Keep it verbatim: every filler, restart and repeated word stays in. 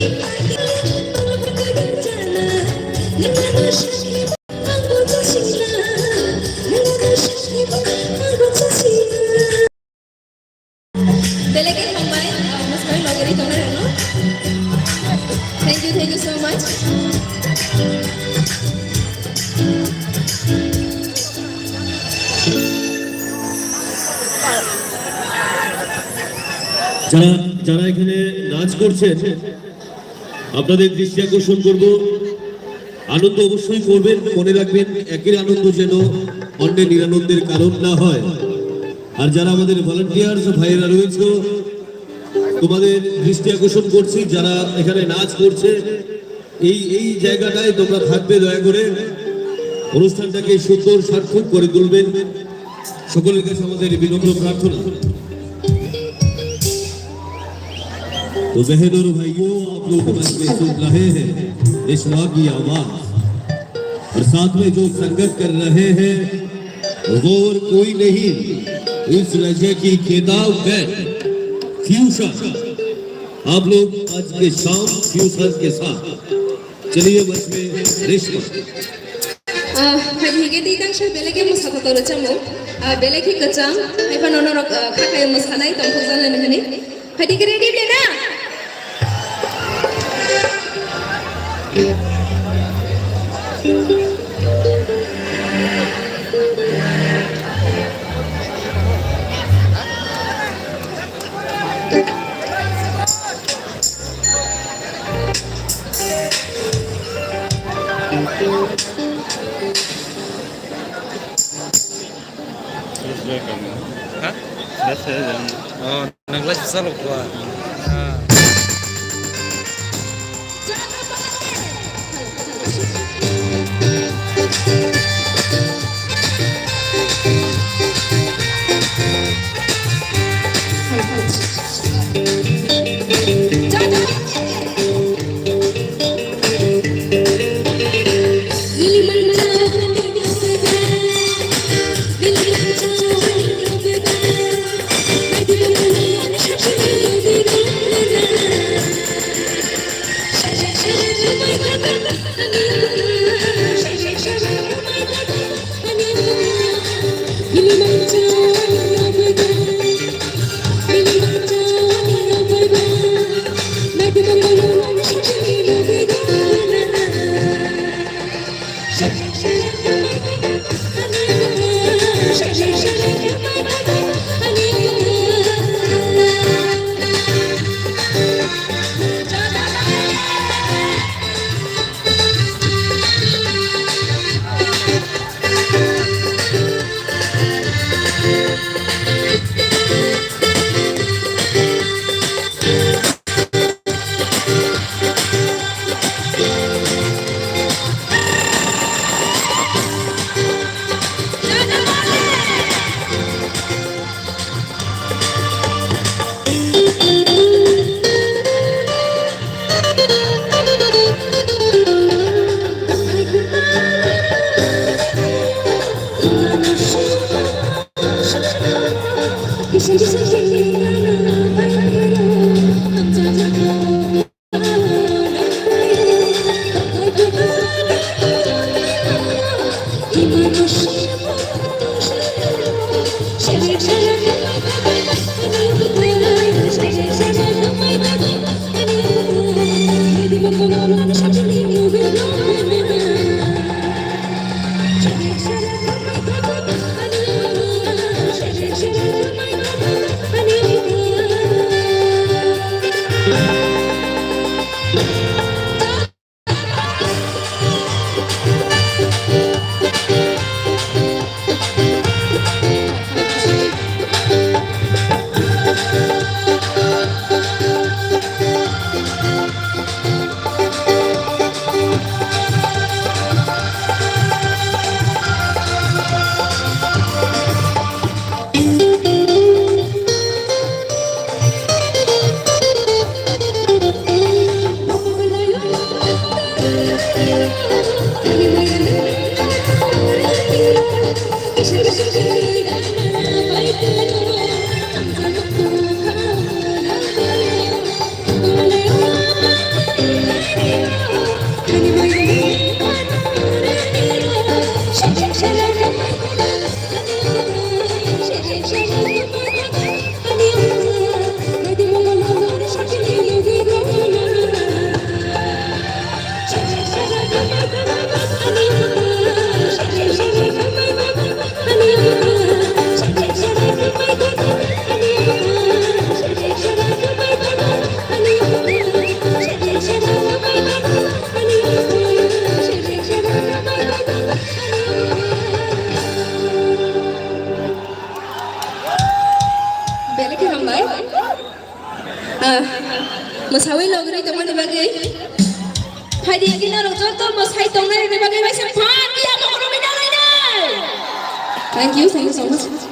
Belai khe hambai, ah, mwsai logi ri tongnai rokno. Thank you, thank you so much. যারা, যারা এখানে নাচ করছেন, আপনাদের দৃষ্টি আকর্ষণ করব, আনন্দ অবশ্যই করবেন। মনে রাখবেন, একের আনন্দ যেন অন্যের নিরানন্দের কারণ না হয়। আর যারা আমাদের ভলান্টিয়ার্স ভাইয়েরা রয়েছে, তোমাদের দৃষ্টি আকর্ষণ করছি, যারা এখানে নাচ করছে, এই, এই জায়গাটায় তোমরা থাকবে দয়া করে। অনুষ্ঠানটাকে সুন্দর সার্থক করে তুলবেন। সকলের কাছে আমাদের বিনম্র প্রার্থনা। तो बहनों और भाइयों, आप लोग मंच में सुन रहे हैं रिश्मा की आवाज, और साथ में जो संगत कर रहे हैं वो और कोई नहीं, इस रजे की किताब है फ्यूजन। आप लोग आज के शाम फ्यूजन के साथ चलिए मंच में Rishma. Ah, hai hige di tang sa belai khe mwsa kotor chamo. Ah, belai khe kwcham, hai phano norok, ah, khakai mwsanai tongthok jana ni hwnwi. Phaidi khe ready le na? Ha? Oh, nang lai sa lo kwa. Ah. Mwsawi logri tongmani bagwi. Phaidi agi norok joto mwsai tongnai rwni bagwi waisa phan ya mokol rwmwi nalainai. Thank you, thank you so much.